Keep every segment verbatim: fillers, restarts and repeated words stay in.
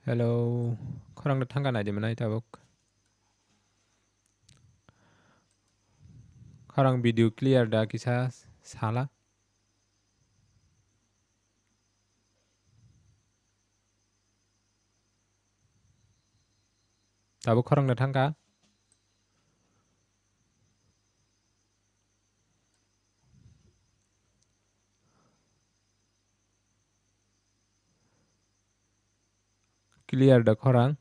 Hello, khorang da thangka nai di manai tabuk. Khorang video clear da kisa sala. Tabuk khorang da thangka. Clear da khorang.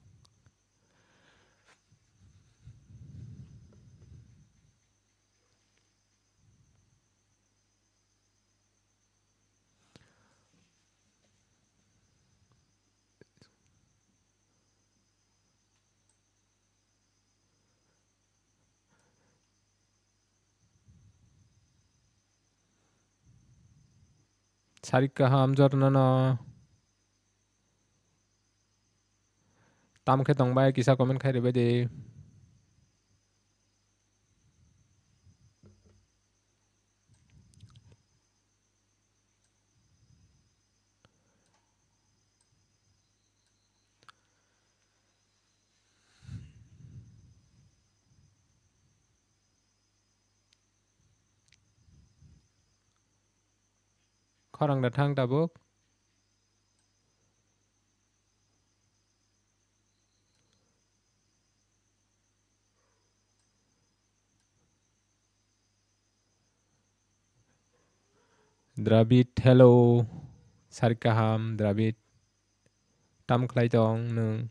Sarik kaham jornano. Tam khe tong bai kisa comment khai ribai di. Khorang da thang tabuk. Dravid, hello. Sarik kaham, Dravid. Tam khlai tong nwng?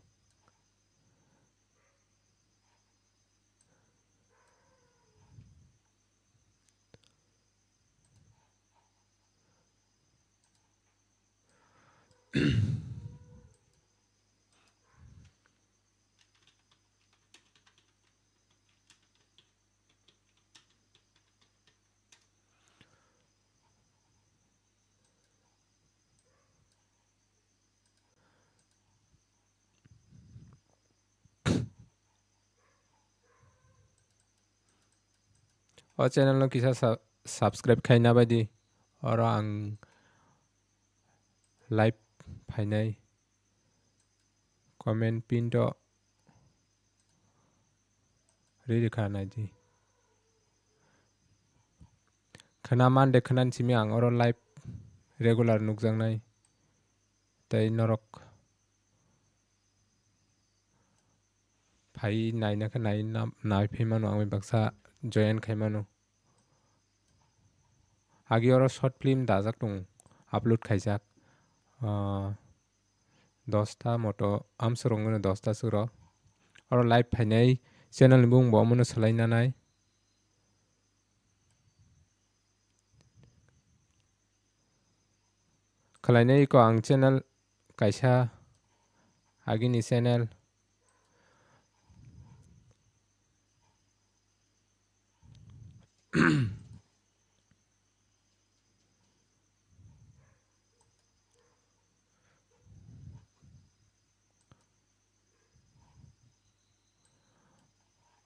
O channel no kisa sa-, subscribe khaina bai di. Oro ang live phainai. Comment pin to riri kha nai di. Khna man de khna simi ang oro live regular nukjaknai. Tei norok phai naina khe nai na-, nai phai mano, ang bai baksa join khai mano. Agi oro short film dajak tongo, upload khaijak. Ah, dosta moto amswk rwngmano, dosta swk rw. Oro live phainai channel ni bumung bo omono swlai nanai. Khwlainai iko ang channel kaisa agini channel.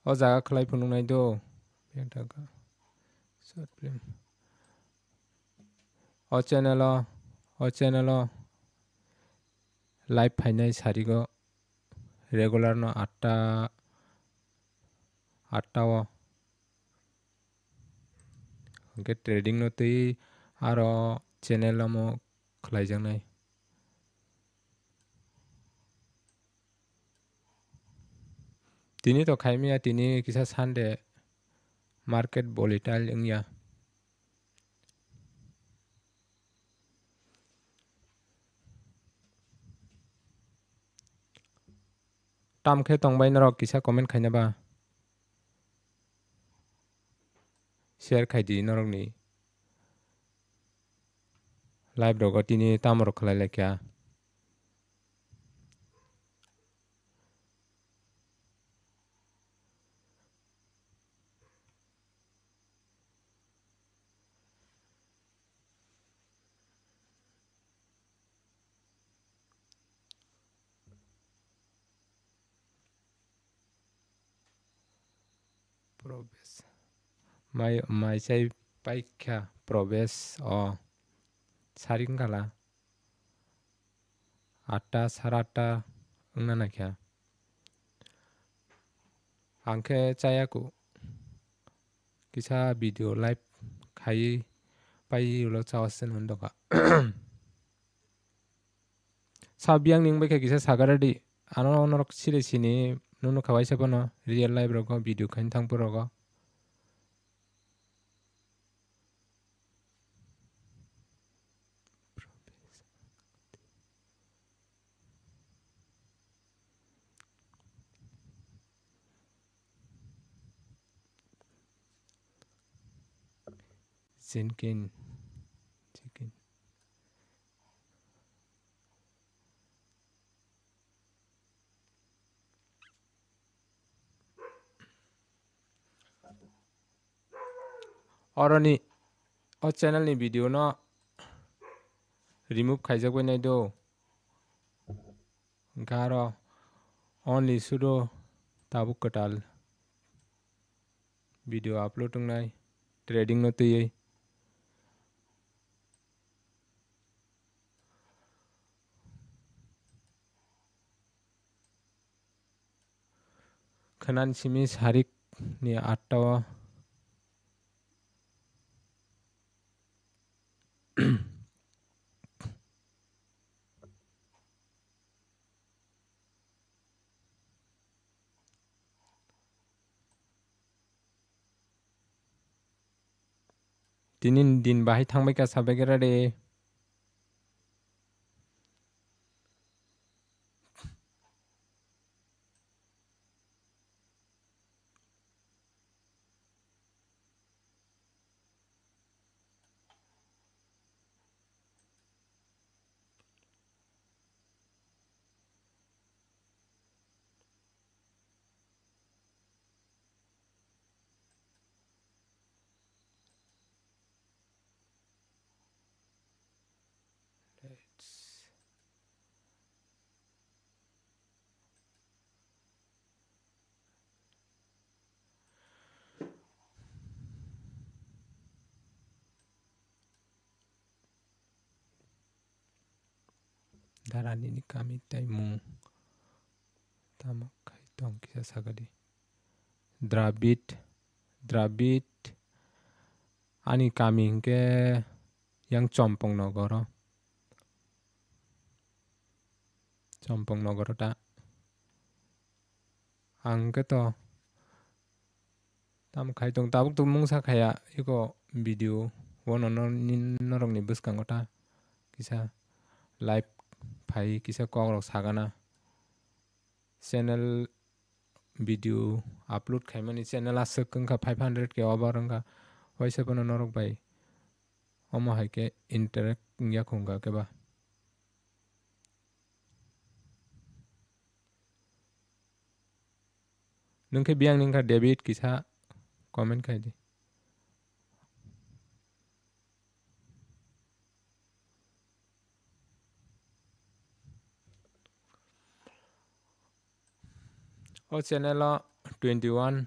O jaga khwlai phunuk nai do. Short film. O channel o, o channel o live phainai sarigo regular no atta, atta o. Hwnkhe trading no twi aro channel omo khwlaijaknai. Tini to khaimya, tini kisa Sunday market volatile wngya. Tam khe tongbai norok kisa comment khaina ba. Share khai di norokni live rogo tini tamo rok khlai lai kha. Probesh. Mai, mai chai paikha Probesh o. Saring kala. Atta, sara atta wngna naikha. Ang khe chaya ku kisa video live khaiwi pai ulo chawa se nung doka. Sa biyang ni wngbai khe kisa sagaradi. Ano norok siri sini nunu kha waisa phano real life rogo video khaini thangphu rogo. Jenkins, Jenkins. Oroni o channel ni video no remove khaijak bai nai do. Hwnkhe aro only sudo tabuk kwtal video upload wngnai trading no twiwi. Khwnani simi sarik ni atta o. Tini din bahai thangbai kha sabai khe rade. Let's Dara nini kami tei mung tamo khai tong kisa sagadi. Dravid, Dravid ani kami hinkhe yang Chompong nogoro. Chompong nogoro ta. Ang khe to tamo khai tong tabuk to mungsa khaya iko video o no, no, ni, norokni bwskango ta kisa live phai kisa kokrok sagana channel video upload khaimani channel aswk wngkha five hundred K over wngkha waisa phano norok bai omo hai khe interact wngya khungkha khe ba. Nwng khe biyang ni wngkha David kisa comment khai di. O channel o twenty one,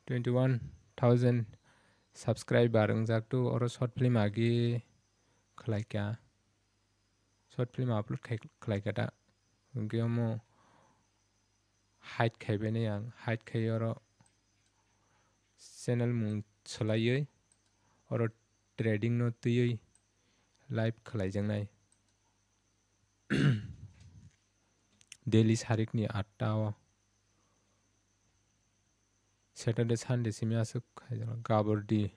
twenty one thousand subscriber wngjak tu oro short film agi khlai kha. Short film upload khai, khlai kha da. Hwnkhe omo hide khai bai nai ang, hide khai oro channel mung swlaiwi oro trading no twiwi live khlai jaknai. Daily sarik ni atta o. Saturday, Sunday simi aswk khaijak gabor di.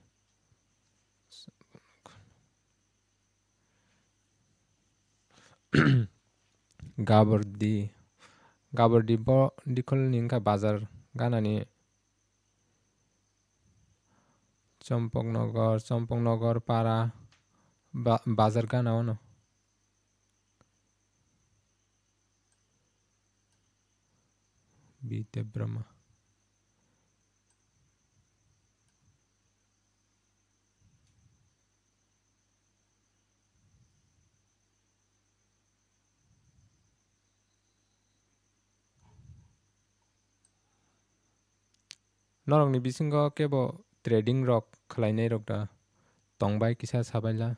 Gabor di, gabor di bo dikhol ni wngkha bazar ganani Chompok Nogor, Chompok Nogor para ba-, bazar gana ono. B Debbarma. Norokni bisingo kebo trading rok khlainai rok da tongbai kisa sabaila.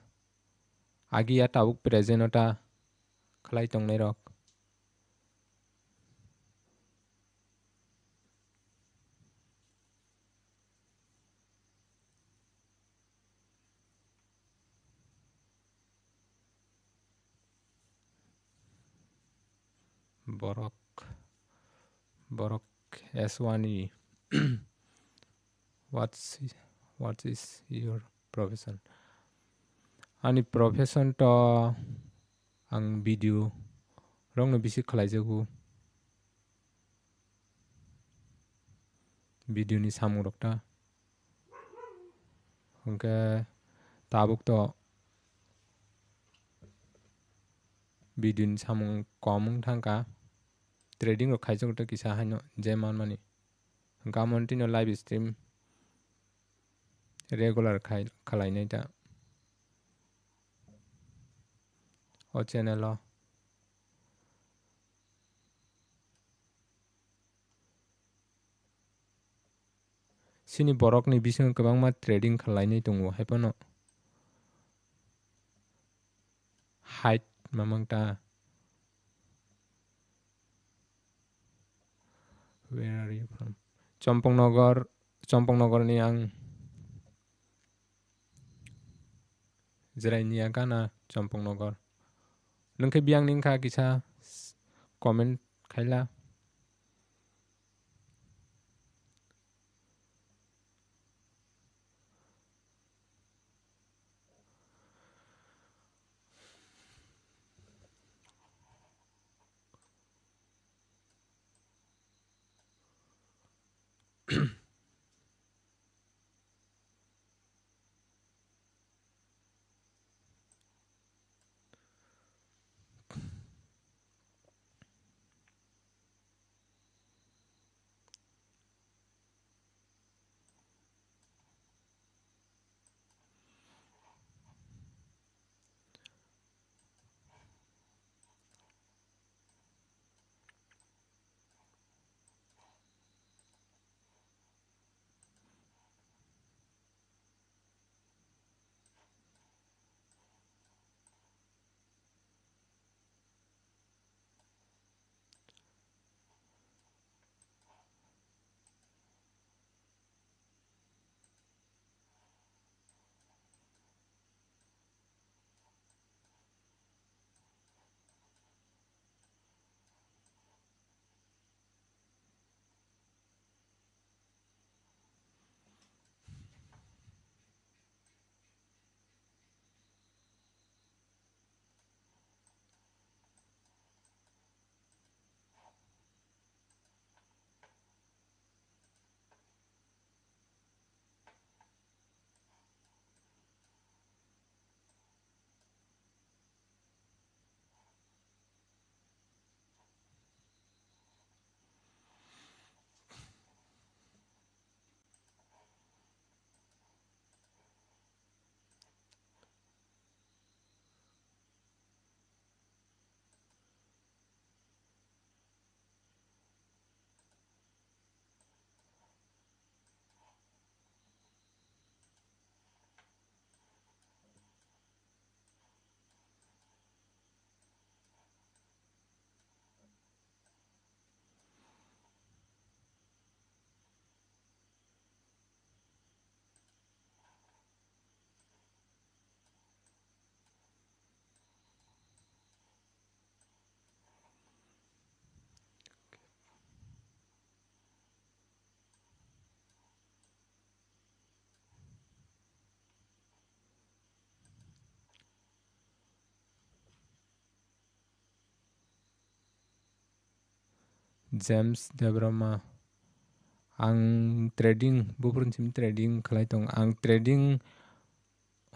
Agi ya tabuk present o ta khlai tongnai rok. Borok, borok S one E. What's, what is your profession? Ani profession to ang video rokno bisi khlaijago. Video ni samung rok ta. Hwnkhe tabuk to video ni samung kom wng thangkha. Trading rok khaijak ta kisa haino je manmani. Hwnkhe amo tino live stream regular khai, khlainai ta. O channel o. Chini borokni bisingo kwbangma trading khlainai tongo, haiphano height mamang ta. Where are you from? Chompong Nogor, Chompong Nogor ni ang. Jwraini ya gana Chompong Nogor. Nwng khe biyang ni wngkha kisa comment khaila. James Debbarma, ang trading, buphuru simi trading khlai tong. Ang trading,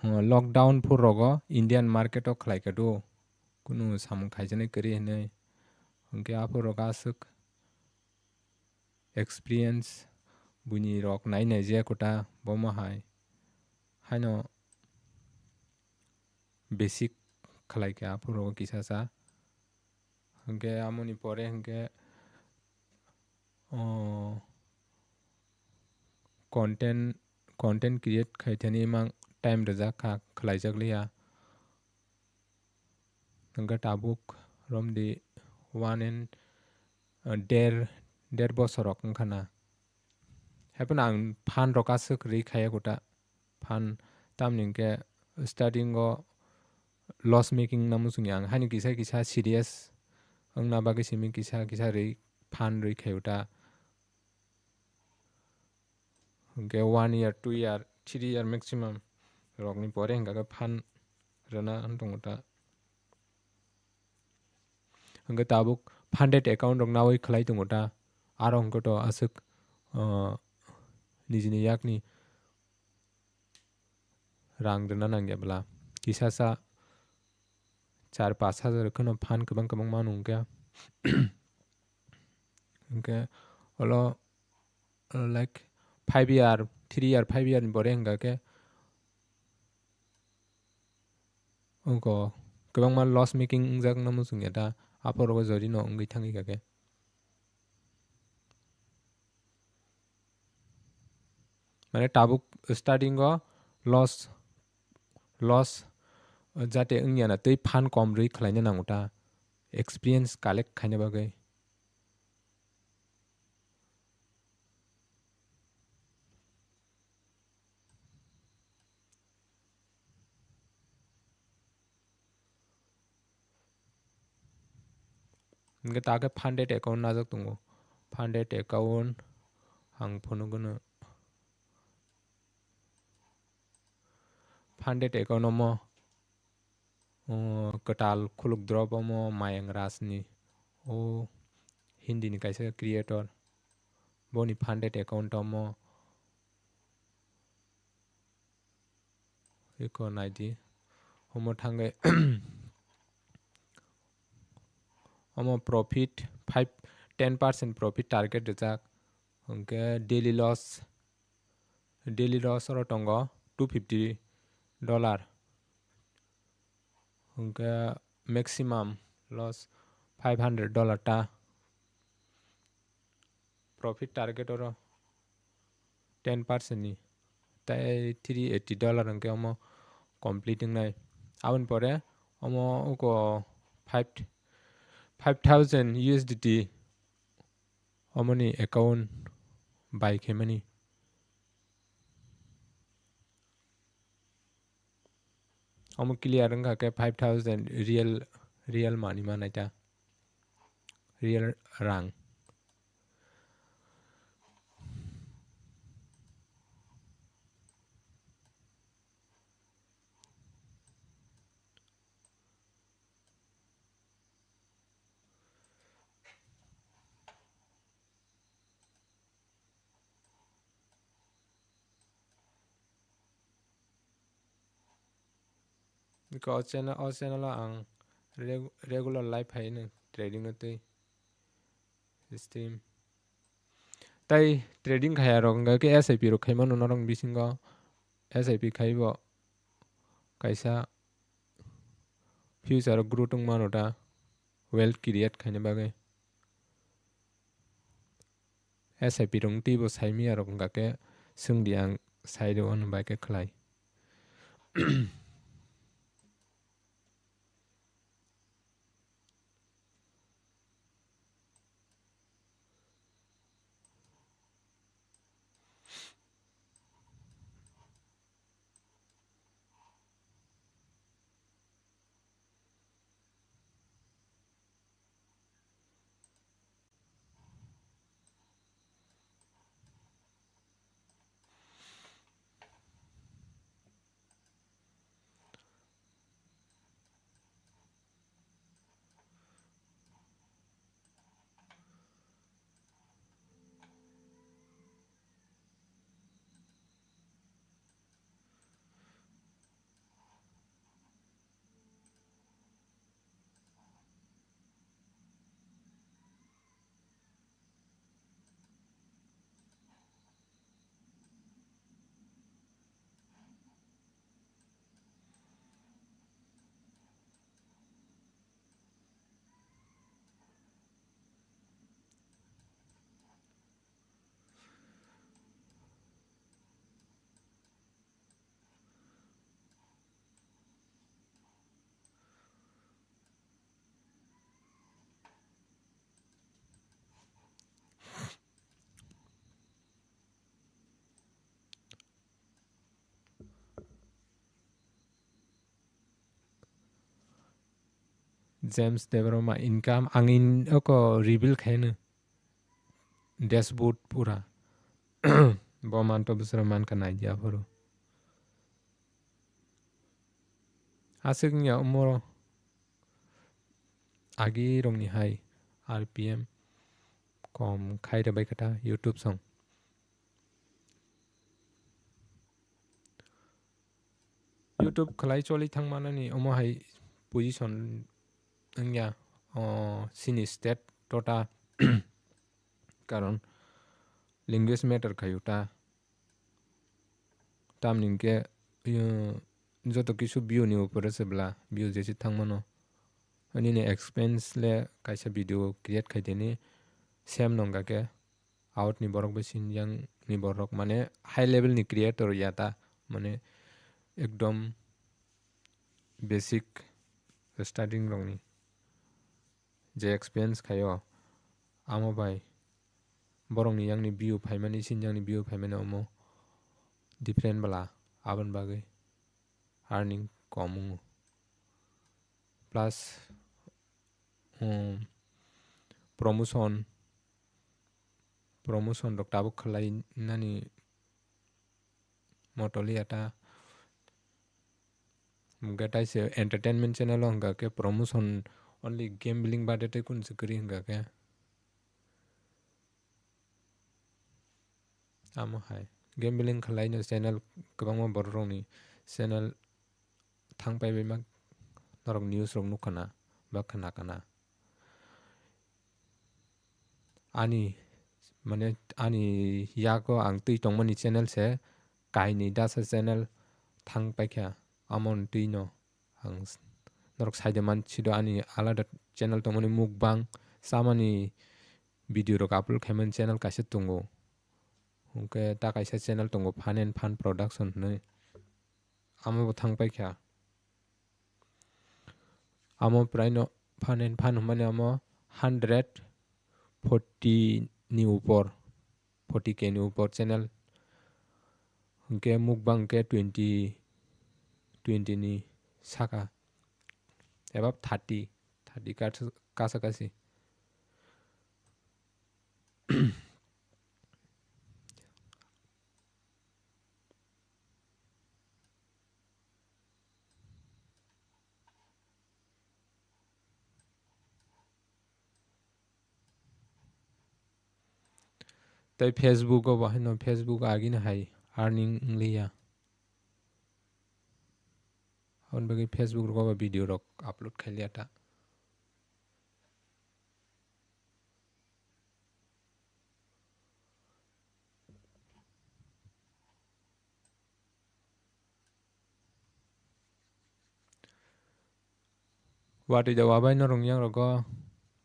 uh, lockdown phuru rogo Indian market o khlai kha do. Kunu samung khaijaknai kwrwi hinwi. Hwnkhe aphuru rogo aswk experience buini rok nai nai je kota bomo hai. Haino basic khlai kha aphuru rogo kisa sa. Hwnkhe amoni pore hwnkhe, o, content, content create khai thani mang time rwjak kha, khlaijak liya. Hwnkhe tabuk romdi one and, uh, der, der bosor rok wngkha na. Haiphano ang phan rok aswk ri khaya kota. Phan tamni hwnkhe starting o loss making na muchungya ang. Haino kisa kisa serious wngna bagwi simi kisa kisa rwi phan rwi khaio ta. Hwnkhe one year, two year, three year maximum rokni pore hwnkha khe phan rwna wng tongo ta. Hwnkhe tabuk funded account rok nawi khlai tongo ta. Aro hwnkhe to aswk, uh, nijini yakni rang rwna nangya bwla. Kisa sa char pash hajar kheno phan kwbang kwbang mano hwnkhe. Hwnkhe olo, uh, like, five year, three year, five year ni pore hwnkha khe wngkha kwbangma loss making wngjak no muchungya ta, aphuru jodi no wngwi thangwi kha khe. Mane tabuk starting o loss, loss jate wngya na tei phan kom rwi khlaina nango ta, experience collect khaina bagwi. Hwnkhe ta khe funded account najak tongo. Funded account ang phunukgwno. Funded account omo, uh, kwtal khuluk drop omo Mayang Rajni. O Hindi ni kaisa creator. Boni funded account omo. Eko naidi. Omo thangwi omo profit five, ten percent profit target rijak. Hwnkhe daily loss, daily loss oro tongo two fifty dollar. Hwnkhe maximum loss five hundred dollar ta. Profit target oro ten percent ni, tei three eighty dollar hwnkhe omo complete wngnai. Aboni pore omo uko five, five thousand U S D T omoni account buy khaimani. Omo clear wngkha khe five thousand real, real money manai ta, real rang. Iko o channel, o channel o ang reg-, regular live hai no trading no twi stream. Tai trading khaya rok hwnkha khe S I P rok khaimano norok bisingo S I P khaibo kaisa future o growth wng mano ta, wealth create khaina bagwi. S I P rok twibo saimaya rok hwnkha khe swngdi ang sai rw hwnwi bai khe khlai. James Debbarma income ang in oko reveal khaino dashboard pura. Bo manto bwswrang mankha naidia phuru. Aswk wngya omo agi rokni hai R P M kom khai rwbai kha ta YouTube song. YouTube khlai choli thangmanani omo hai position wngya, o, chini state tota karon language matter khayu ta. Tamni hwnkhe, yo, joto kisu view ni upore se bla, view jesi thangmano. Nini expense le kaisa video create khai tini, same nongkha khe, out ni borok bai sinjang ni borok, mane high level ni creator ya ta, mane ekdom basic starting rokni je expense khayo, amo bai borokni yangni view phaimani, sinjangni view phaimani omo different bwla, aboni bagwi earning kom wngo. Plus, um, promotion, promotion rok tabuk khlai nani motoli ata. Hwnkhe taise entertainment channel o hwnkha khe promotion, only gambling bade tei kun se kwrwi hwnkha khe. Amo hai gambling khlai no channel, kwbangma borok rokni channel thang pai bai ma norok news rok nukha na ba khna kana. Ani, mane, ani yago ang twi tongmani channel se kainwi dasa channel thang paikha, amoni twi no ang s-, norok saide man sido ani alada channel tongmani mukbang chamani video rok upload khaimani channel kaisa tongo, hwnkhe ta kaisa channel tongo Fun and Fun Production hinwi, amo bo thang paikha. Amo prai no Fun and Fun hwnmani amo hundred forty ni upor, forty K ni upor channel. Hwnkhe mukbang khe twenty, twenty ni saka eba thirty, thirty kasa kasi. Tei Facebook o bo haino, Facebook o agini hai earning wngliya. Aboni bagwi Facebook rogo bo video rok upload khailiya ta. Watwi da wabai norok yang rogo,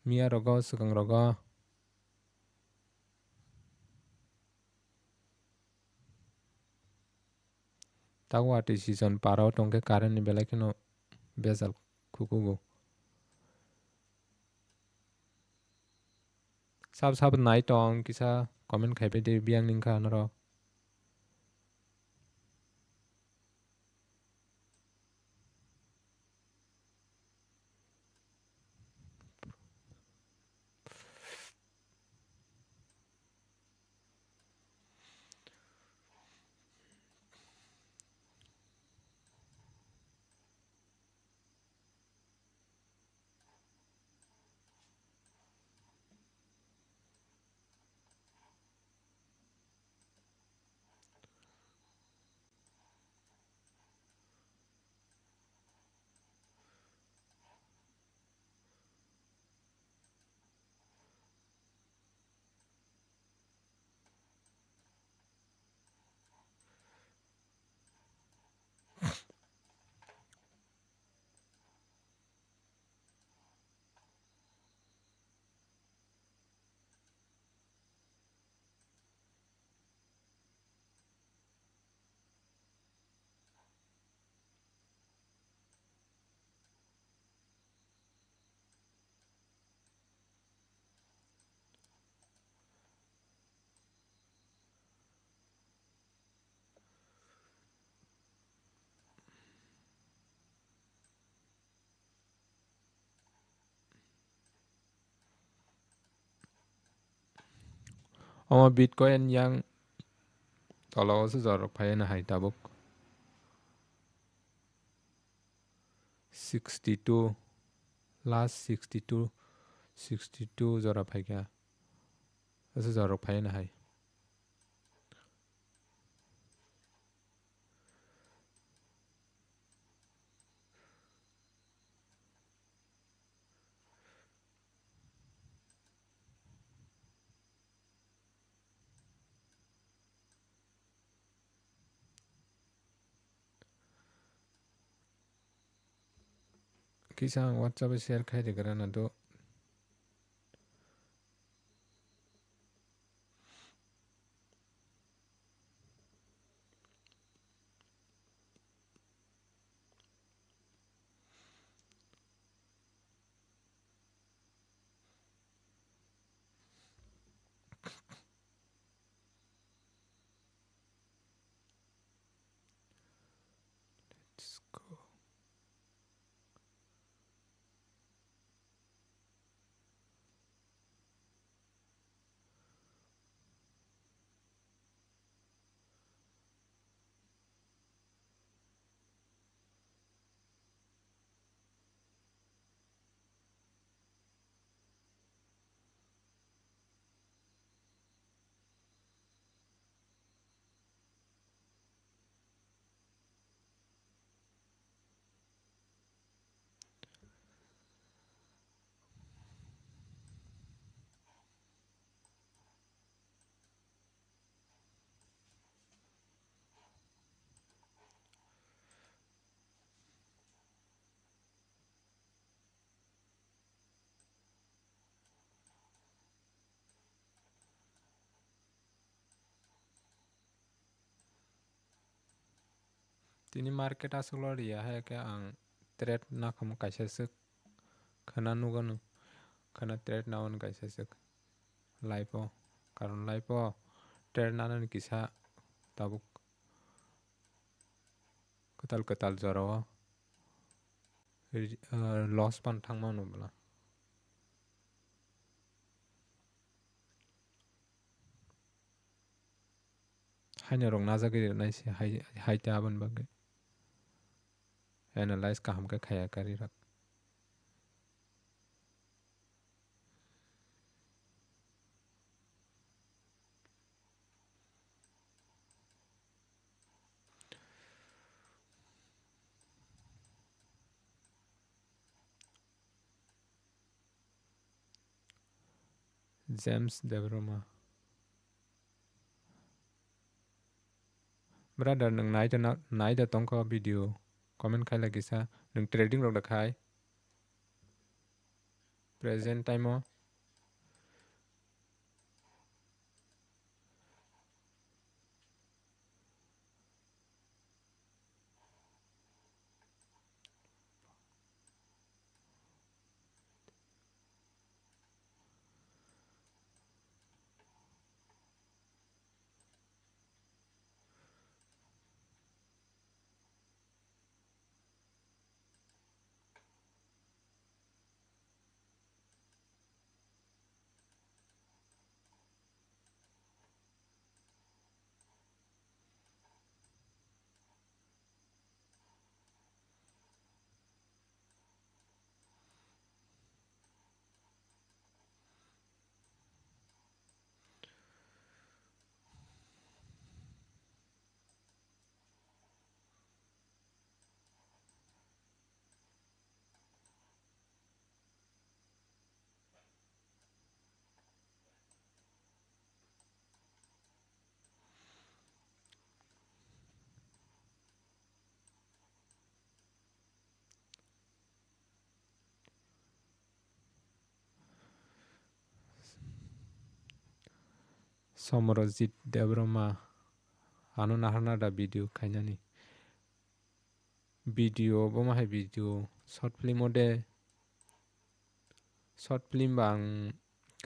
miya rogo, swkang rogo. Tabuk watwi season parao tongkhe current ni belai kheno bejal khukugo. Sab sab nai tong kisa comment khaibai de biyang ningkha norok. Omo Bitcoin yang tola o se jora rok phai na hai tabuk. Sixty two, last sixty two, sixty two jora phaikha. Asa jora rok phai na hai. Kisa ang WhatsApp o share khai rigra na do. Let's go. Tini market aswk lo riya hai khe ang trade nakham kaisa swk khwna nugano, khwna trade nawan kaisa swk live o, karon live o trade nanani kisa tabuk kwtal kwtal jora o ri-, ah, loss pan thangmano bwla. Haino rok najagwi rwnai se hai, hai ta aboni bagwi. Analyze kaham khe khaya kari rak. James Debbarma. Brother, nwng nai da na, nai da tongkha video, comment khai lagi sa, nwng trading rok da khai. Present time o. Somrojit Debbarma, ano naharna da video khainani. Video, bo ma hai video, short film o de, short film ba ang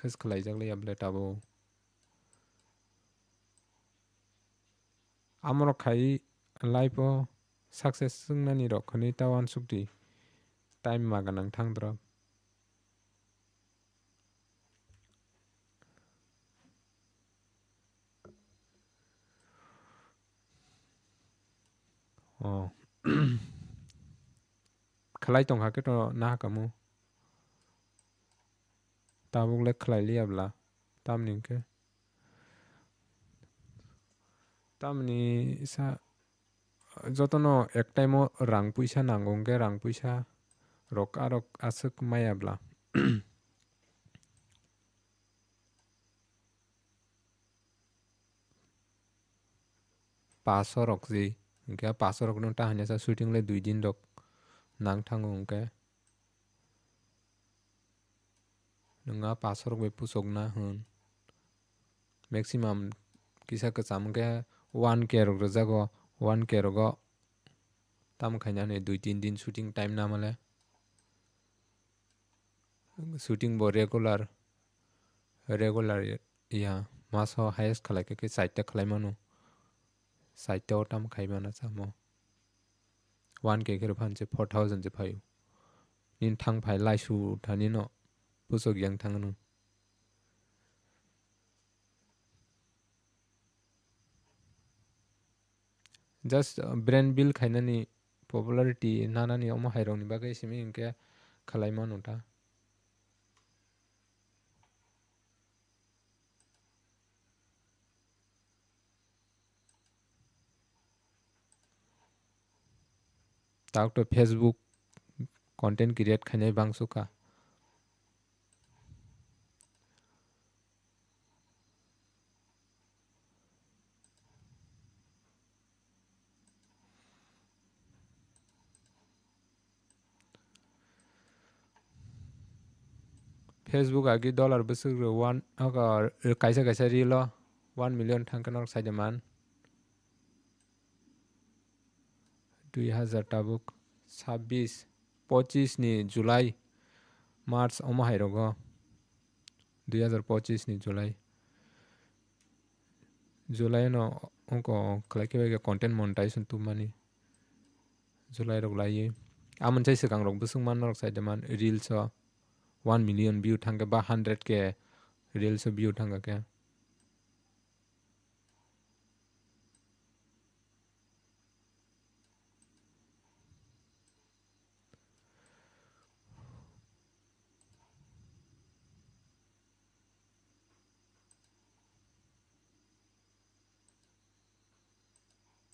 khis khlaijak le ya ble tabo. Amorok khai life o success wngnani rok khwnwi ta uansuk di, time ma gwnang thang drop. Oh. Khlai tong kha khe to na kamu. Tabuk le khlai liya bla. Tamni hwnkhe. Tamni sa jotono ek time o rang puisa nango hwnkhe rang puisa rok arok aswk maya bla. Paso rok ji, hwnkhe paso rok no ta hanya sa shooting le dui din rok nang thango hwnkhe. Nwng a paso rok bai puchok na hwn. Maximum kisa kwcham hwnkhe one K rok rwjago, one K rogo tamo khaina hwnwi dui tin din shooting time namale. Shooting bo regular, regular ya, maso highest khlai khe, khe chaita khlai mano. Chaita o tamo khai mano samo. One K khe rw phan se four thousand se phaio. Nini thang phai laisu thani no puchok yang thang no. Just, uh, brand build khainani, popularity nanani omo hai rokni bagwi simi hinkhe khlai mano ta. Tabuk to Facebook content create khainai bangsu kha. Facebook agi dollar bwswk rw one, oko kaisa kaisa reel o one million thang khe norok sai de man. Dui hazar tabuk sabbish, pochis ni July, March omo hai rogo. Dui hazar pochis ni July. July no ongko khlai khe bai khe content monetization tubmani. July rok laiwi. Amoni sai swkang rok bwswk man norok sai de man reels o one million view thang khe ba hundred K reels o view thang khe.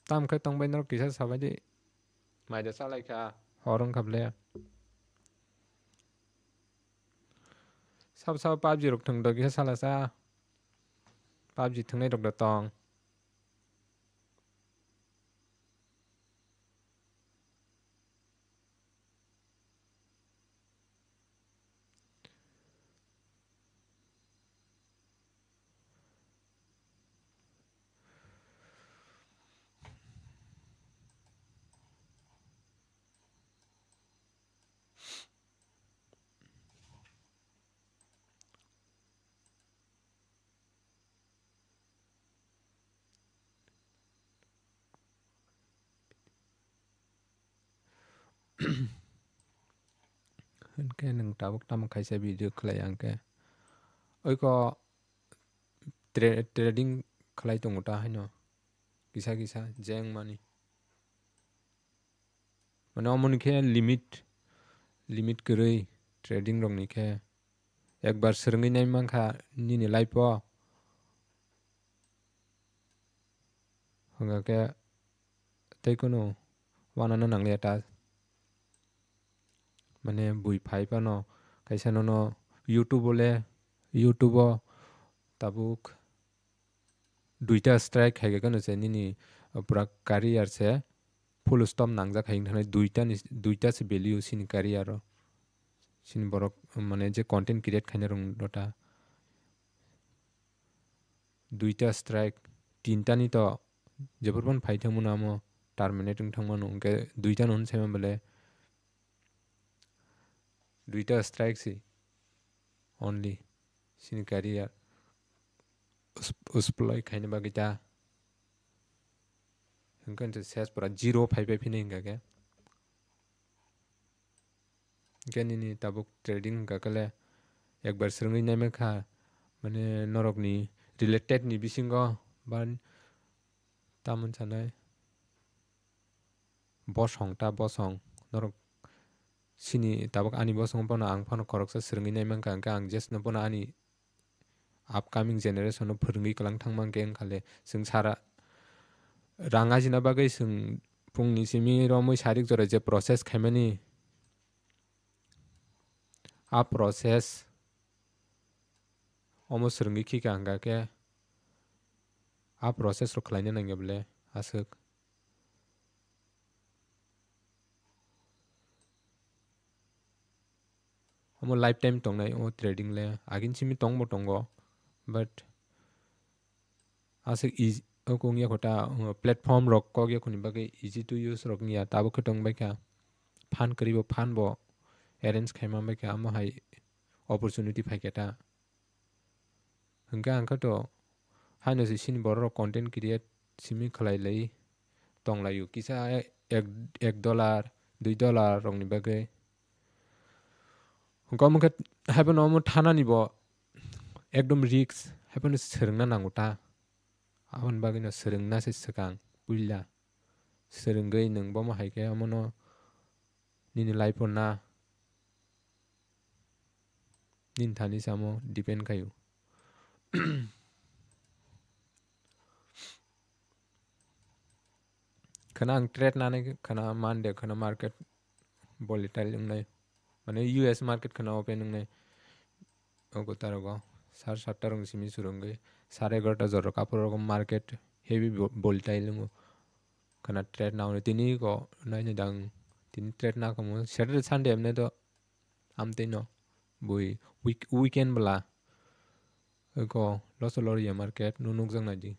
Tam khe tongbai norok kisa sabai di. Mai da salai kha, hor wng kha ble. Sab sab PUBG rok thwng do kisa sala sa. PUBG thwngnai rok da tong. Hinkhe nwng tabuk tamo kaisa video khlai ang khe. Oiko tra-, trading khlai tongo ta haino. Kisa kisa jeng mani. Mane omo ni khe limit, limit kwrwi trading rok ni khe. Ekbar swrwngwi nai mankha nini life o. Hwnkha khe tei kunu wanano nangliya ta. Mane bui phai phano kaisa nono YouTube o le, YouTube o tabuk duita strike hai khe kano se nini pura career se full stop nangjak hai wngthanai duita ni, duita se value sini career o. Sini borok mane je content create khainai rok no ta. Duita strike, tinta ni to jephuru phano phai thangmano amo terminate wng thangmano, hwnkhe duita no hwn saimano bole duita strike si only sini career us-, usplai khaina bagwi ta hwnkhe ses pura zero phai phai phini hwnkha khe. Hwnkhe nini tabuk trading hwnkha khe le ekbar swrwngwi naima kha, mane norokni related ni bisingo ba tamoni sanai. bosong ta bosong, norok sini tabuk ani bosong phano ang phano khoroksa swrwngwi nai mankha, hwnkhe ang jesno phano ani upcoming generation no phwrwngwi kwlang thangma hwnkhe wngkhale chwng sara rang ajina bagwi chwng phungni simi romwi sarik jora je process khaimani, a process omo swrwngwi khika hwnkha khe a process rok khlaina nangya bole aswk. Omo lifetime tongnai o trading le, agin simi tongbo tongo, but aswk easy, oko wngya kho ta, uh, platform rok kok ya khoni bagwi easy to use rok wngya, tabuk khe tong baikha, phan kwrwi bo phan bo arrange khaima baikha, amo hai opportunity phaikha ta. Hwnkhe ang khe to haino se chini borok rok content create simi khlai lai tong lai o, kisa ek, ek dollar, dui dollar rok ni bagwi. Hwnkhe omo khe haiphano omo thanani bo ekdom risk, haiphano swrwngna nango ta. Aboni bagwino swrwngna se swkang puila. Swrwngwi nwng bomo hai khe omono nini life o na, nini thani samo depend khaio. Khwna ang trade nani khwna Monday khwna market volatile wngnai. Mane U S market khwna open wngnai. Ogo tarogo sar satta rong simi surungwi sar egarota jora kapor rogo market heavy vo-, volatile wngo. Khwna trade na hwnwi tini ko naina dang tini trade na kamo Saturday Sunday emne do amtwi no bui week-, weekend bwla. Eko loso loriya market no nukjak naidi.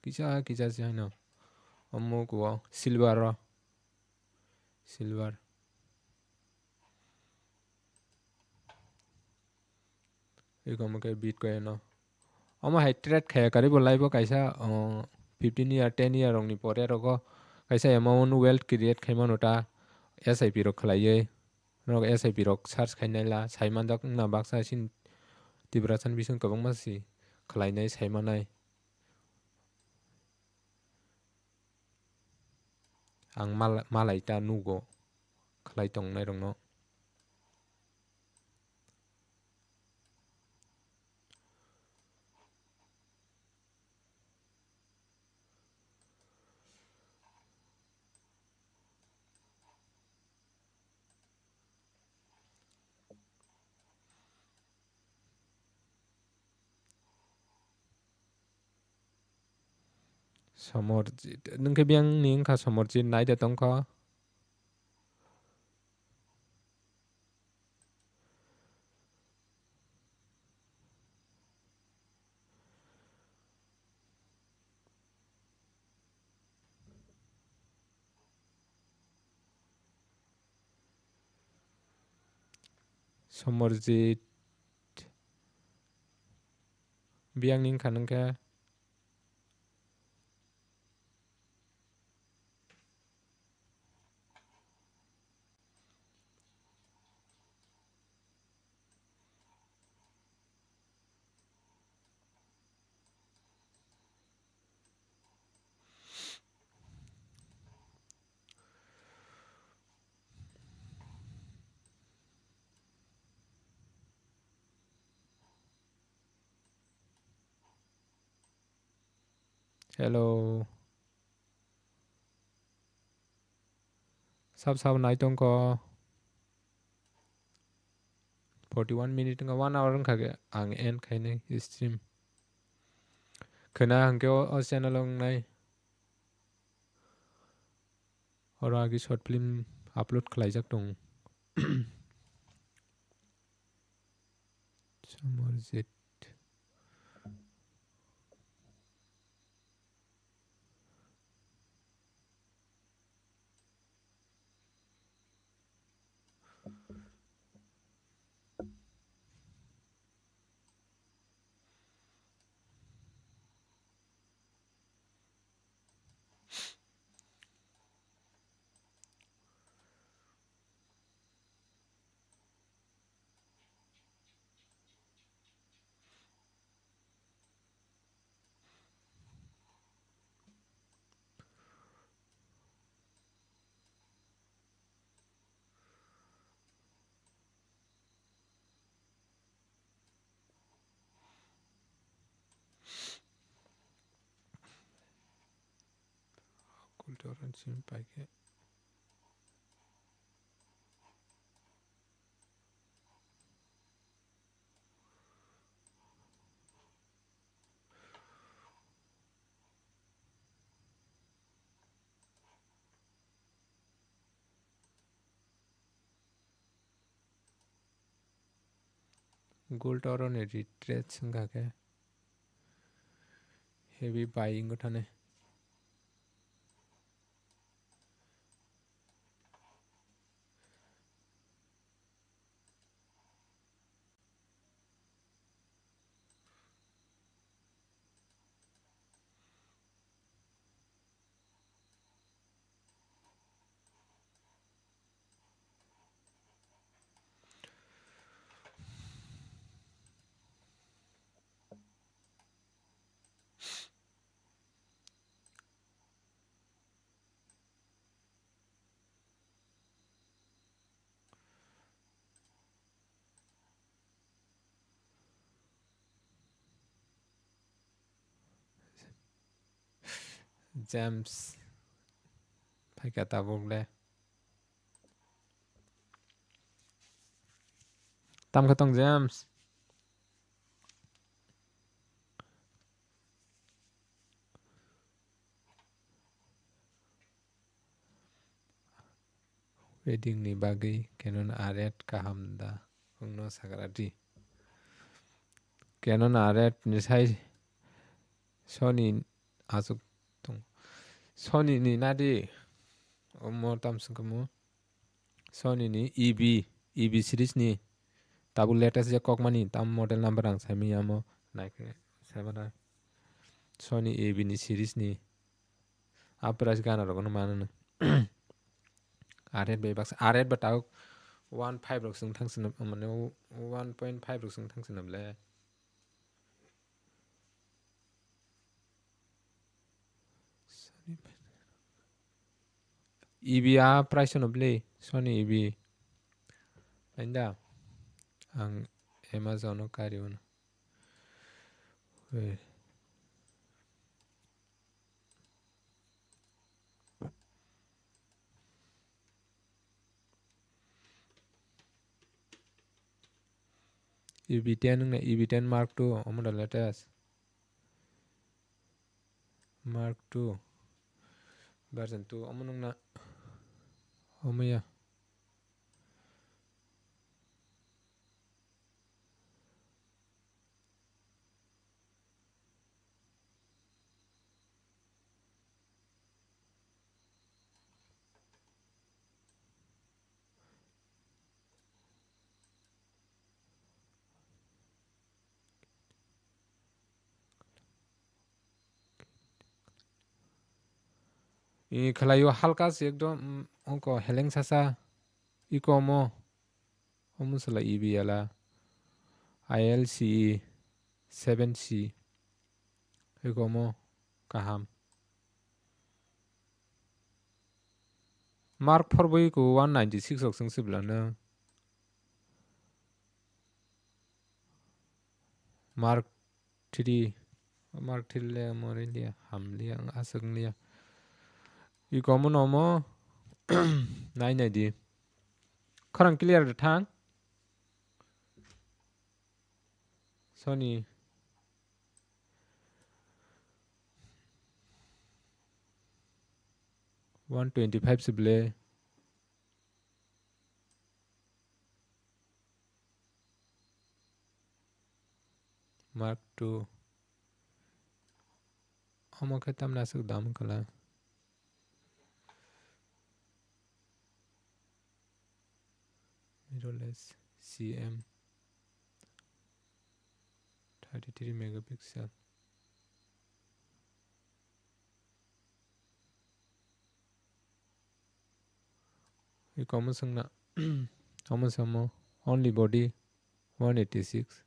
Kisa kisa se haino. Omo kuo silver o. Silver. Eko omo khe Bitcoin no. Omo hai trade khaya karibo life o kaisa, o, fifteen year, ten year rokni pore rogo kaisa amount wealth create khaimano ta S I P rok khlaiwi. Norok S I P rok search khainai la, saimanjak wngna baksa chini Tiprasani bising kwbangma si khlainai, saimanai. Ang mal-, malai ta nugo khlai tongnairokno. Somorjit, nwng khe biyang ni wngkha Somorjit, nai de tongkha. Somorjit biyang ni wngkha nung khe. Hello. Sab sab nai tongkho. Forty one minute wngkha, one hour wngkha khe ang end khainai stream. Khwna hwnkhe o, o channel o wngnai. Oro agi short film upload khlaijak tongo. Samarjit. Torrent sim paikhe. Gold oro ni retrace wngkha khe heavy buying wngkha thani. James phaikha tabuk le. Tamkhe tong James. Wedding ni bagwi Canon R eight kaham da wngno sagra di. Canon R eight ni sai Sony aswk tong. Sony ni nadi omo tamswk mo. Sony ni E B, E B series ni tabuk latest je kokmani tam model number ang saimanya amo naikhe saibana Sony E B ni series ni. A price gana rok no mano no. R eight bai baksa R eight ba tabuk one five rok swng thang sino mane one point five rok swng thang sino ble. Sony bai. E B a price no ble Sony E B. Ainda ang Amazon o kari uno. Wait. E B ten wngna E B ten Mark two omo da latest. Mark two version two omo wngna omo ya. I khlaio halka se ekdom, mm, ongko heleng sasa iko omo. Omo sala E B ala I L C E seven C. Eko omo kaham. Mark four bai ko one ninety six rok seng sibla no. Mark three, Mark three le mori liya, ham liya, ang aswk liya. Iko omo no omo nai nai di. Khorang clear da thang. Sony one twenty five se ble. Mark two. Omo khe tamni aswk dam wngkha la. Mirrorless C M thirty three megapixel. Iko omo swngna, omo samo only body one eighty six.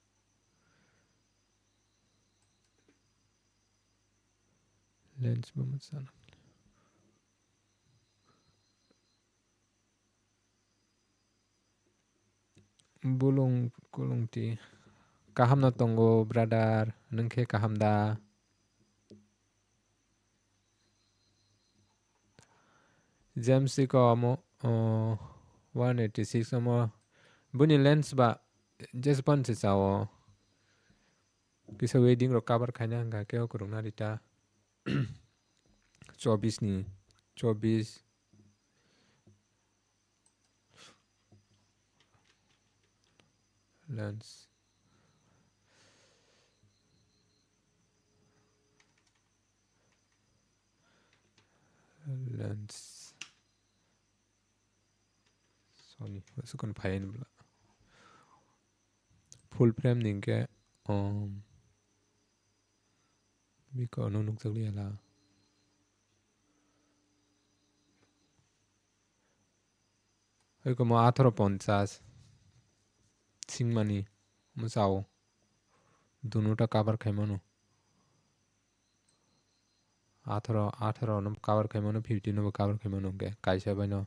Lens bo mwchang. Bulung kulung ti. Kaham no tongo, brother. Nwng khe kaham da? James iko omo, oh, one eighty six omo. Buni lens ba jespan se chao. Kisa wedding rok cover khaina hwnkha khe o kwrwngna rita. Chobis ni, chobis. Lens. Lens. Sony, sukon phaiyani bwla. Full frame ni hwnkhe, um, biko ano nukjakliya la. Oi komo atharo ponchas. Singmani mwchao. Dunuta cover khaimano. Atharo, atharo no cover khaimano, fifty no bo cover khaimano hwnkhe kaisa bai no.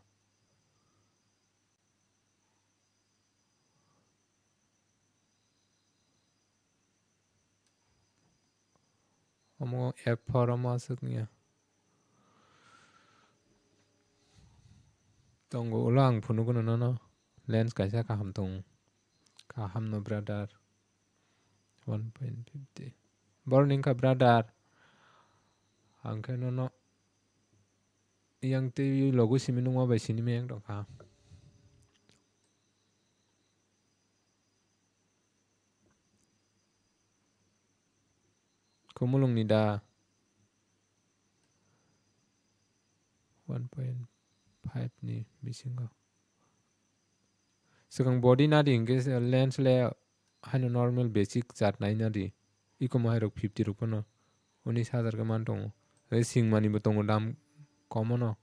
Omo F four omo aswk ya. Tongo ulo ang phunukgwno nono lens kaisa kaham tong. Kaham no brother. One point fifty. Borok ni wngkha brother. Ang khe nono yang twi logo simi nungma bai sinimai yang tongkha. Khumulwng ni da one point five ni bisingo. Swkang body nadi hwnkhe lens le haino normal basic chat nai nadi. Iko mo hai rok fifty rok phano unis hajar khe man tongo. Tei singmani bo tongo dam komo no.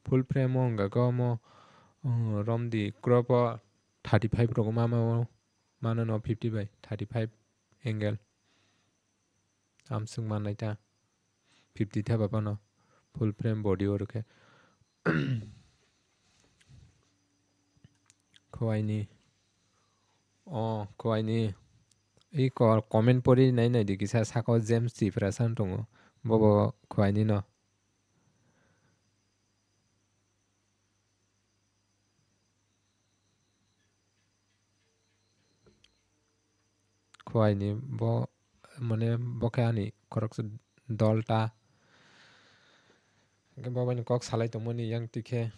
Full frame o wngkha khe omo, uh, romdi crop o thirty five rok ma, ma, mano no fifty bai thirty five angle. Amswk mannai ta fifty theba phano full frame body o rwkhe. Khowaini. O, khowaini. I ko-, comment pori nai nai di kisa saka o James Tripura san tongo. Bobo khowaini no. Khowaini bo, mane, bo khe ani khoroksa dol ta. Hwnkhe bo bai ni kok salai tongmani yang twi khe.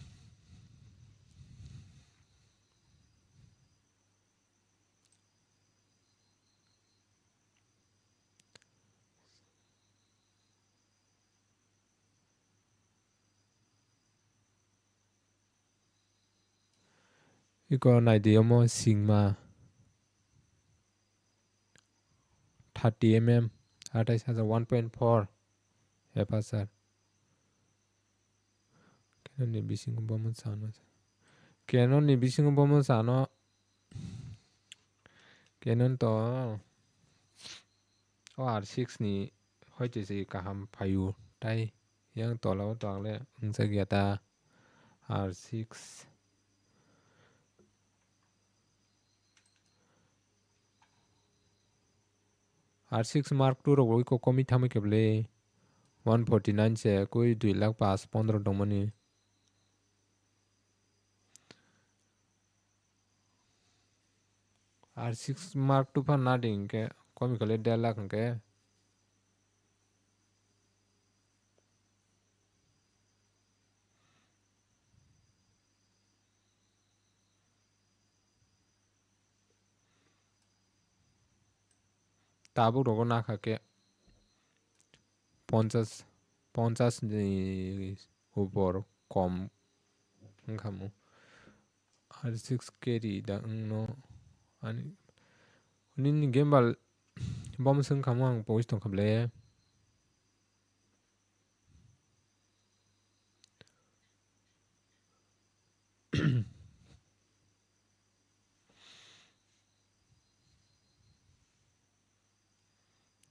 Iko naidi omo singma thirty M M, atais hajar, one point four aperture. Canon ni bisingo bomo chano. Canon ni bisingo bomo chano. Canon to o R six ni hoite se kaham phaio. Tai yang tola o to angle wngjakya ta R six. R six Mark two rok bo iko komwi thamwi khe bwle one forty nine se koi dui lakh pash pondro tongmani. R six Mark two phan nadi hinkhe komwi khe le der lakh hinkhe. Tabuk rogo nakha khe ponchas, ponchas ni upor kom wngkha mo. R six carry da wngno ani nini gimbal bomo se wngkha mo ang pogis tongkha ble.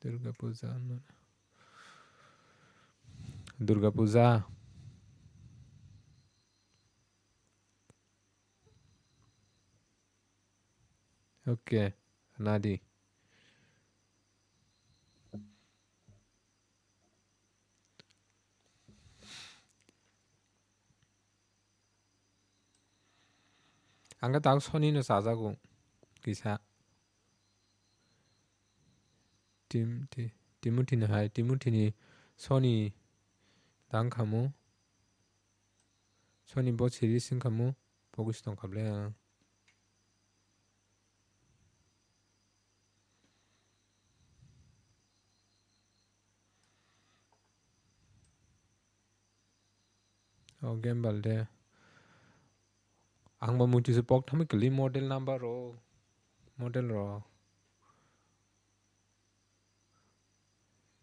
Durga Puja, Durga Puja. Okay, nadi. Ang khe tak Sony no chajago kisa. Tim-, ti-, Timothy ni hai, Timothy ni Sony tang khamu. Sony bo series wng khamu, focus tong kha ble ang. O gimbal de. Ang bo muitu se pok thami kali model number ro. Model ro.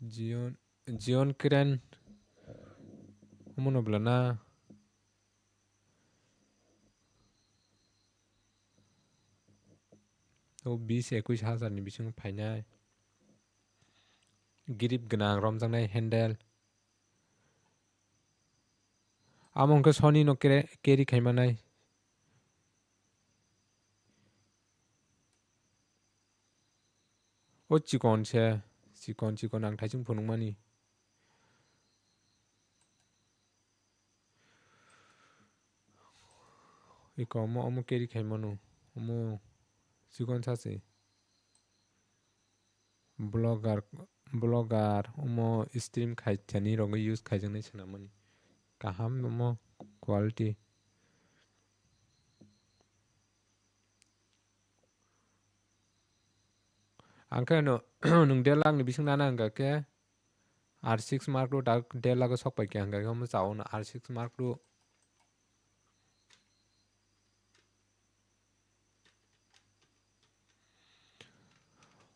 Zion, Zion Kren. Omono bwla na. O bis ekuis hajar ni bisingo phainai. Grip gwnang romjaknai handle. Amo hwnkhe Sony no kre-, carry khaimanai. O chikon se, chikon chikon ang thaising phunukmani. Iko omo, omo carry khaimano, omo chikon sa se. Vlogger, vlogger, omo stream khai thani rogwi use khaijaknai swnamani. Kaham omo quality. Ang khe no, nwng der lakh ni bising nana hwnkha khe R six Mark two tak der lakh o sok pai khe hwnkha khe omo chao no R six Mark two.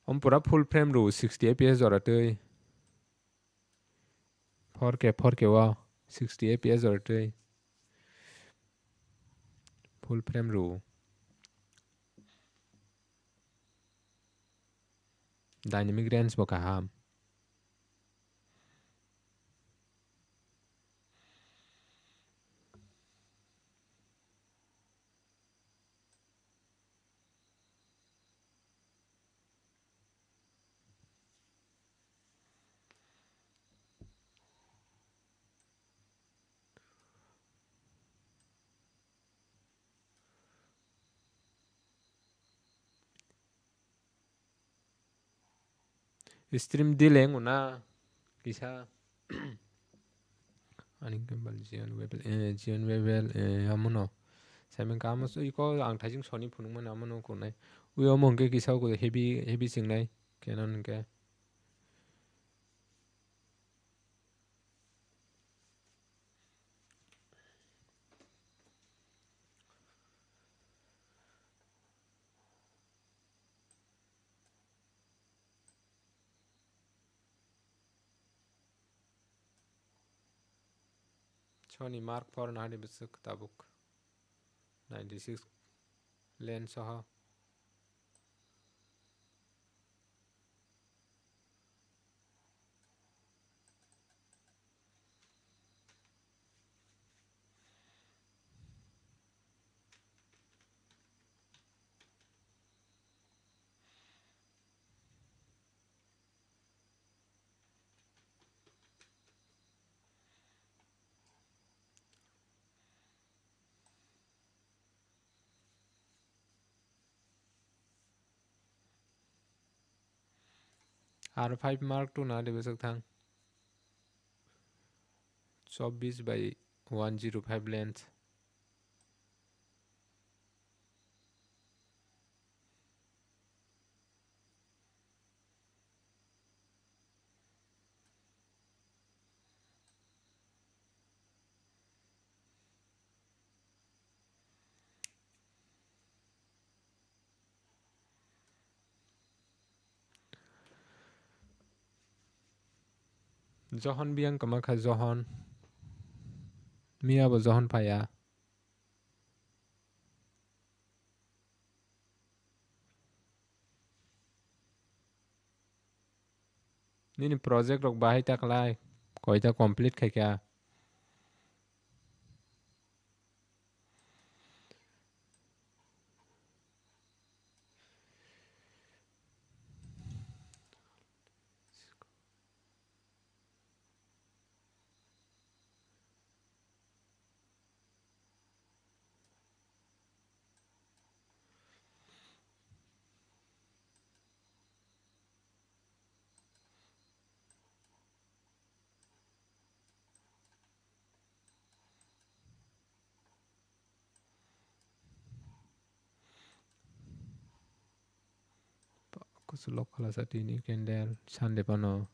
Omo pura full frame rw sixty F P S jora twi. Four K, four K o sixty F P S jora twi. Full frame rw. Dynamic range bo kaham. Stream delay wngna kisa. Ani gimbal Zion Webel, eh, Zion Webel, eh, amono. Saimang ka amo iko ang thaising Sony phunukmani amono kunai. Ui omo hwnkhe kisa ko heavy, heavy chingnai. Canon hwnkhe. Sony Mark four nahadi bwswk tabuk ninety six lens soho. R five Mark two na de bwswk thang. Chobbish by one zero five lens. Johon biyang kwma kha Johon. Miya bo Johon phaiya. Nini project rok bahai ta khlai, koita complete khai kha? Lock khalasa tini candle Sunday pano.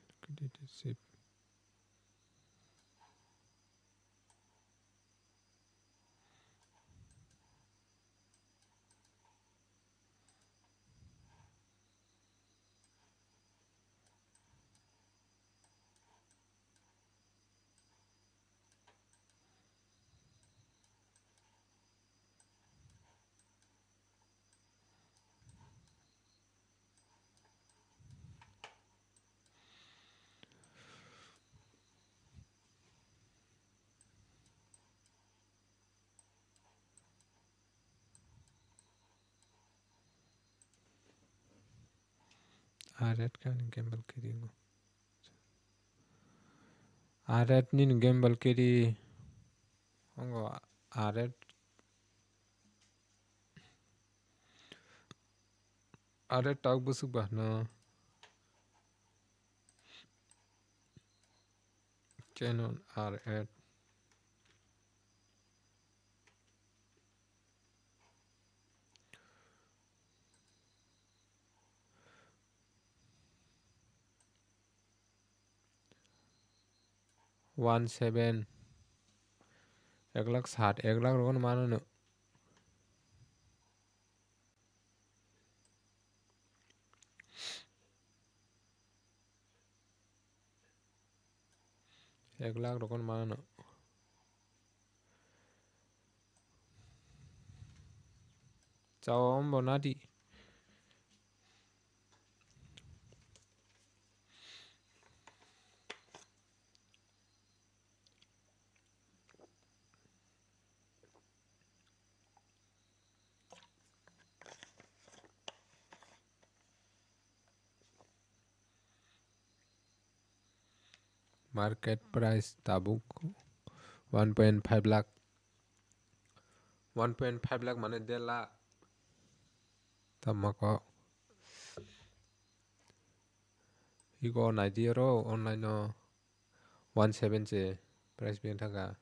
Liquidity sip. A red khe ani gamble kiri ngo. A red nini gamble kiri ngo, a red. A red tak bwswk ba hwno. Canon R eight. One seven. Ek lakh sat, ek lakh rokno mano no. Ek lakh rokno mano. Chao ombo nadi. Market price tabuk one point five lakh. One point five lakh mane der lakh. Tamo kok. Iko naidi oro online o one seven se price beng thangkha.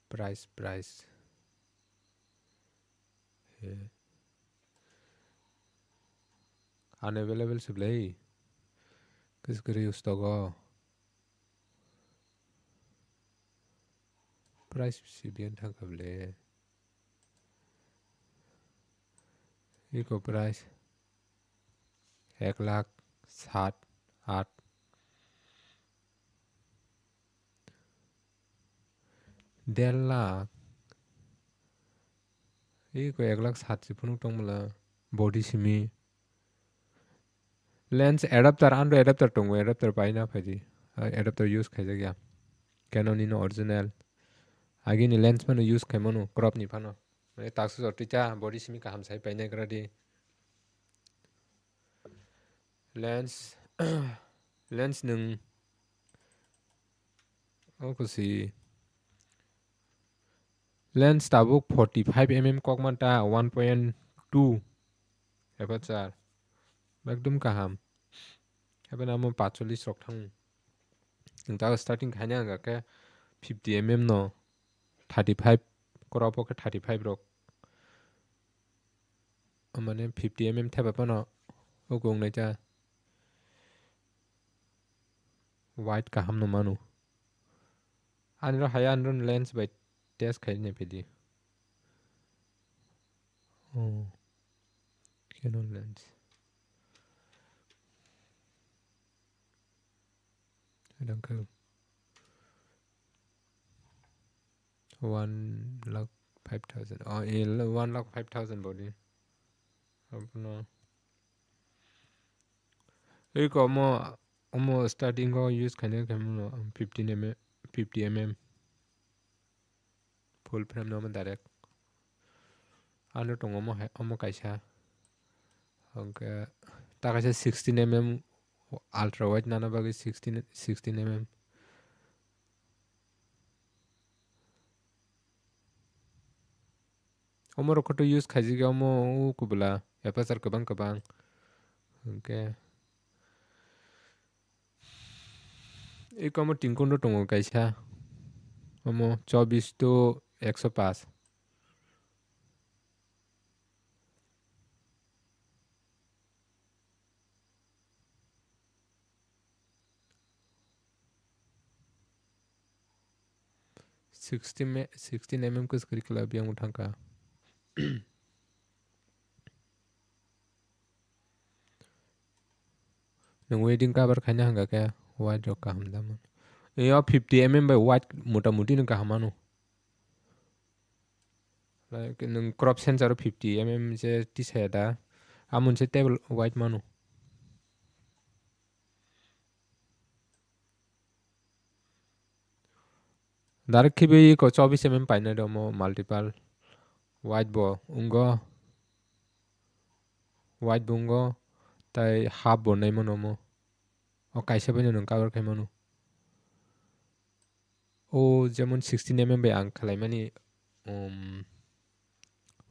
Price, price. He. Unavailable se ble. Kis kiri stock o. Price si beng thangkha ble. Iko price ek lakh sat, at. Der lakh. Iko ek lakh sat si phunuk tongmala. Body simi. Lens adapter, andro adapter tongo, adapter paina phaidi. Ah, adapter use khaijak ya. Canon ni no original. Agini lens phano use khaimano, crop ni phano. Mane taksa jor twi cha, body simi kaham sai painai gra di. Lens, lens nwng, o kusi. Lens tabuk forty five M M kok man ta, one point two aperture. Ekdum kaham. Haibeno amo paanchchollish rok thang. Ang ta starting khaina hwnkha khe fifty M M no, thirty five, crop o khe thirty five rok. Mane fifty M M thaiba phano o kung nai cha. Wide kaham no manu. Ani ro haya, ani ro lens bai test khai nai phaidi. Oh. Canon lens. Adang khe one lakh five thousand. Oh, eh, one lakh five thousand body. Abono. Eko omo, omo starting o use khaina khe omo fifteen M M, fifty M M. Full frame no omo direct. Ano tongo omo hai, omo kaisa. Hwnkhe ta kaisa sixteen M M ultra wide nana bagwi sixteen, sixteen M M. Omo rok khe to use khaijak ya, omo o kubula aperture kwbang kwbang. Hwnkhe Eko omo tingkung ro tongo kaisa. Omo chobis to ekso paanch. Sixty me-, sixteen M M kwswk kwrwi khlai, biyang bo thangkha. Nwng wedding cover khaina hwnkha khe wide rok kaham da mano. Yo fifty M M bai wide mota moti no kaham mano. Like, nwng crop sensor fifty M M je tisaya da, amoni se table wide mano. Direct khibi ko chobis M M paina domo multiple. Wide bo wngo. Wide bo wngo. Tai half bo nai mano mo. O kaisa bai no nwng cover khai mano. O jemon sixteen M M bai ang khlai mani, um,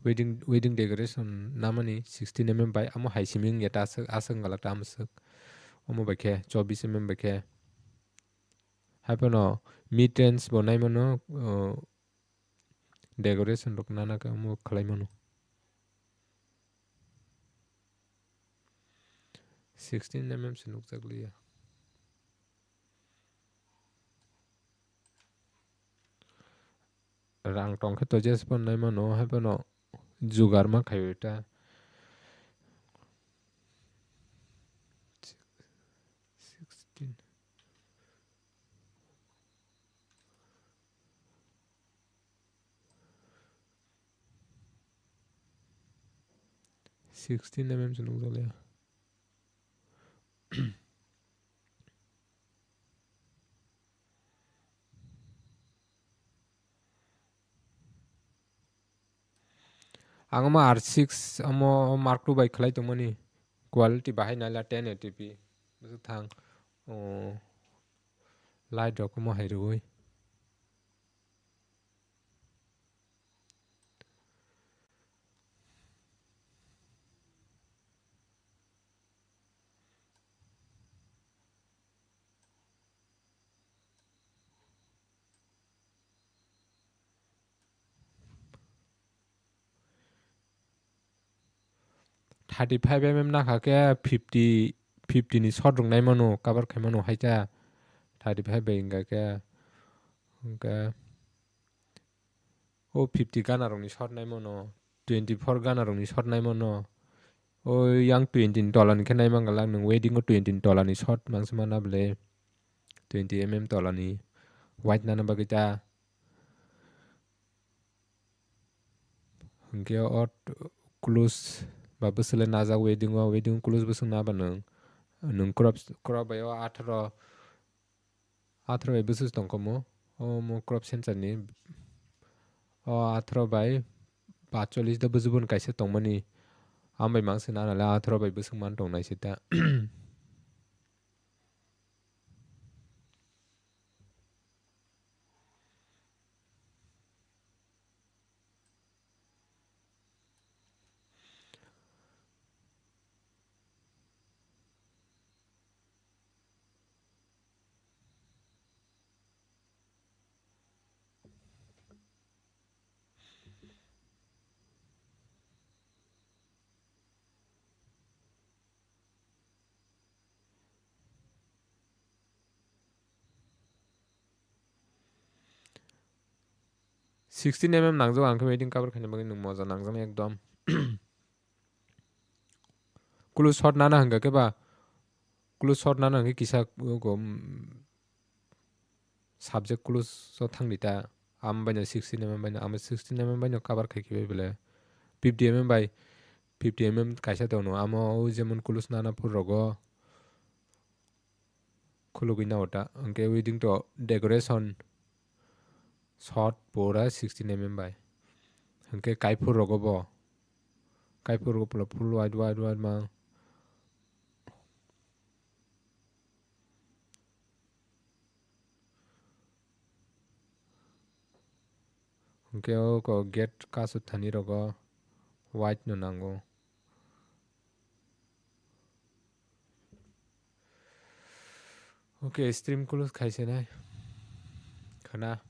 wedding, wedding decoration namani sixteen M M bai, amo hai simi wngya ta aswk, aswk wngkha ta amswk. Omo bai khe chobis M M bai khe. Haiphano mid range bo nai mano, uh, decoration rok nana khe omo khlai mano. Sixteen M M se nukjak liya. Rang tong khe to jes pon nai mano, hai phano jugar ma khaio ta. Sixteen. Sixteen M M se nukjak liya. Ang omo R six omo Mark two bai khlai tongmani, quality bahai naila ten eighty P. Bwswk thang, o, light rok omo hai rwui. Thirty five M M nakha khe fifty, fifty ni short rok nai mano, cover khai mano hai ta. Thirty five bai wngkha khe, hwnkhe o fifty gana rok ni short nai mano, twenty four gana rok ni short nai mano. O yang twenty ni tola ni khe nai man glak nwng, wedding o twenty ni tola ni short mangsa mana bwle. Twenty M M tola ni wide nana bagwi ta. Hwnkhe o t-, close ba bwswk le najak wedding o, wedding o close bwswk na ba nwng, nwng crop, crop bai o atharo, atharo bai bwswk tongkhomo, omo crop sensor ni, o atharo bai paanchchollish da bwswk bo kaisa tongmani, ambai mangsa nana le atharo bai bwswk man tongnai se ta. Sixteen M M nangjak, ang khe wedding cover khaina bagwi nwng moja nangjak ekdom. Close shot nana hwnkha khe ba, close shot nana hwnkhe kisa, um, subject close o thangdi ta. Am baino sixteen M M baino, am sixteen M M baino cover khai khibai bele. Fifty M M bai, fifty M M kaisa tongno, amo o jemon close nana phuru rogo khulugwi nao ta. Hwnkhe wedding to decoration shot pura sixteen M M bai. Hwnkhe kaiphur rogo bo, kaiphur rogo pura full wide, wide, wide mang. Hwnkhe o ko gate kasu thani rogo white no nango. Okay, stream close khai se nai. Khana.